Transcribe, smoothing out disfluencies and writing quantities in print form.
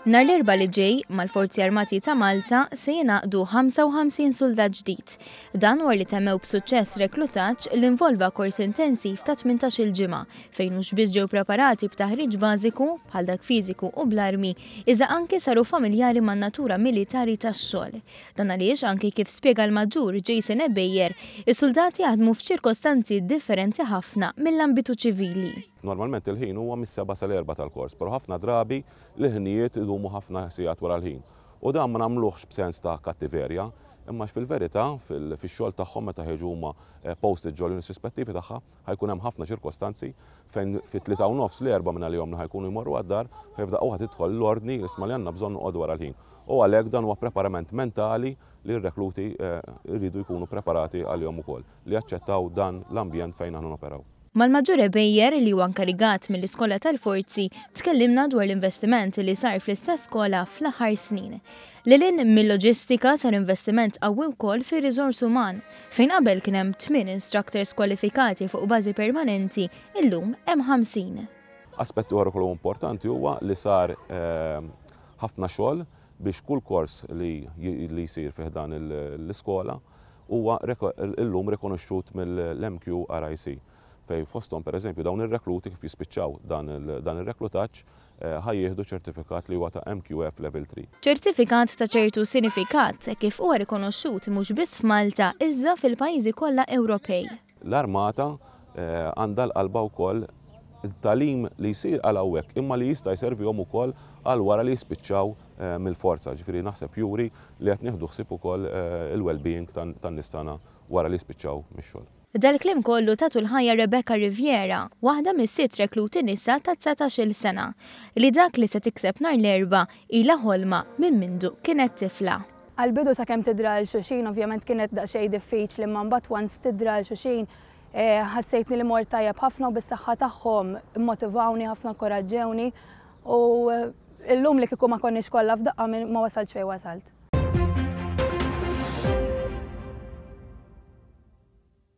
Nhar l-Erbgħa li ġej, mal-Forzi Armati ta' Malta se jingħaqdu 55 suldat ġdid. Dan wara li temmew b'suċċess reklutaġġ li involva kors intensiv ta' 18-il ġimgħa, fejn mhux biss ġew preparati b'taħriġ bażiku, bħal dak fiżiku u bl-armi, iżda anki saru familjari man-natura militari tax-xogħol. Dan għaliex anki kif spjega l-Maġġur Jason Ebejer, is-suldati jaħdmu f'ċirkostanzi differenti ħafna mill-ambitu ċivili. Normalment il-ħin huwa mis-sebgħa sal-erbgħa tal-kors, però ħafna drabi l-ħinijiet idumu ħafna sigħat wara l-ħin. U dan ma nagħmluhx b'sens ta' kattiverja, imma għax fil-verità fix-xogħol tagħhom meta ħa jiġu huma posted ġol-units rispettivi tagħha, ħa jkun hemm ħafna ċirkostanzi fejn fit-tlieta u nofs, l-erbgħa minn għalihom li ħa jkunu jmorru għad-dar, fejn f'daqqa waħda tidħol l-ordni isma' li għandna bżonn noqogħdu wara l-ħin. U għalhekk dan huwa preparament mentali li r-rekluti jridu jkunu preparati għalihom ukoll, li jaċċettaw dan l-ambjent fejn aħna noperaw. Mal-Maġġur Ebejer, li huwa inkarigat mill-Iskola tal-Forzi, tkellimna dwar l-investiment li sar fl-istess skola fl-aħħar snin. Lil hinn mil-loġistika sar investiment qawwi wkoll fir-riżors uman, fejn qabel kien hemm tmien instructors kwalifikati fuq bażi permanenti, illum hemm 50. Aspett ieħor ukoll importanti huwa li sar ħafna xogħol biex kull kors li jsir fi ħdan l-iskola huwa illum rikonoxxut mill-MQRIC fejn fosthom pereżempju dawn ir-rekluti kif jispiċċaw dan ir-reklutaġġ ħa jieħdu ċertifikat li huwa ta' MQF Level 3. Ċertifikat ta' ċertu sinifikat hekk kif huwa rikonoxxut mhux biss f'Malta iżda fil-pajjiżi kollha Ewropej. L-Armata għandha l-qalba wkoll it-tagħlim li jsir għal hawnhekk imma li jista' jservihom ukoll għal wara li jispiċċaw mill-forza. Ġifieri naħseb juri li qed nieħdu ħsieb ukoll il-well-being tan-nies tagħna wara li jispiċċaw mix-xogħol. Dal-kliem kollu tatu l-ħajja Rebecca Riviera, waħda mis-sitt rekluti nisa ta' 19-il sena, li dak li se tikseb nhar l-Erbgħa ilha ħolma minn mindu kienet tifla. Għall-bidu sakemm tidra għal xulxin ovvjament kienet daqsxejn diffiċli imma mbagħad once tidra għal xulxin ħassejtni li mort tajjeb ħafna u bis-saħħa tagħhom immotivawni ħafna inkoraġġewni u illum li kieku ma konniex kollha f'daqqa ma wasaltx fejn wasalt.